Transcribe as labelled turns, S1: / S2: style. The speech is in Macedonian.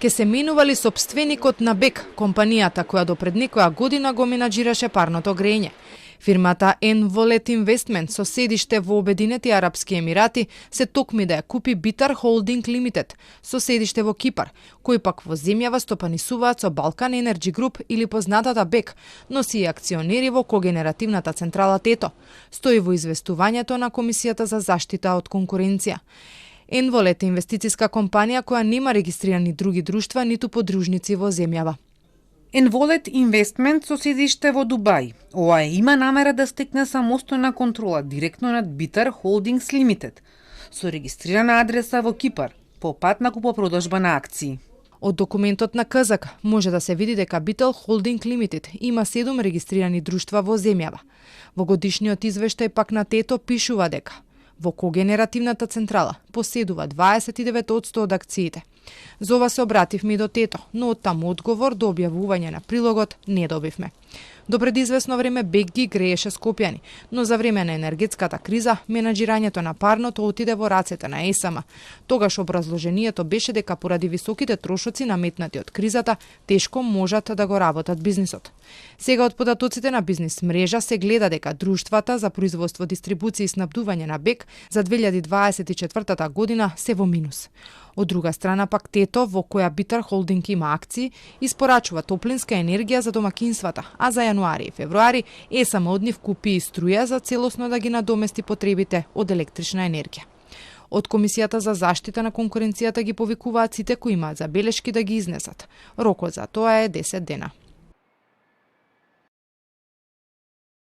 S1: Ке се менували сопственикот на БЕК, компанијата која допред некоја година го менаџираше парното грење. Фирмата Envolet Investment со седиште во Обединети Арапски Емирати се токми да ја купи Битар Холдинг Лимитед со седиште во Кипар, кој пак во земјава стопанисуваат со Балкан Енерджи Груп или познатата БЕК, носи и акционери во когенеративната централа Тето, стои во известувањето на Комисијата за заштита од конкуренција. Envolet е инвестициска компанија која нема регистрирани други друштва ниту подружници во земјава.
S2: Envolet Investment со седиште во Дубај. ОАЕ има намера да стекне самостојна контрола директно над Bitar Holdings Limited, со регистрирана адреса во Кипар, по пат на купопродажба на акции.
S1: Од документот на КЗК може да се види дека Bitar Holding Limited има 7 регистрирани друштва во земјава. Во годишниот извештај пак на Тето пишува дека во когенеративната централа поседува 29% од акциите. За ова се обративме и до Тето, но од таму одговор до објавување на прилогот не добивме. До пред известно време БЕК ги грееше Скопјани, но за време на енергетската криза менаџирањето на парното отиде во рацете на ЕСАМ. Тогаш образложението беше дека поради високите трошоци наметнати од кризата, тешко можат да го работат бизнисот. Сега од податоците на бизнис мрежа се гледа дека друштвата за производство, дистрибуција и снабдување на БЕК за 2024 година се во минус. Од друга страна пак Тето, во која Bitar Holding има акции, испорачува топлинска енергија за домакинствата, а за јануари и февруари ЕСАМ од нив купи и струја за целосно да ги надомести потребите од електрична енергија. Од Комисијата за заштита на конкуренцијата ги повикуваат сите кои имаат забелешки да ги изнесат. Рокот за тоа е 10 дена.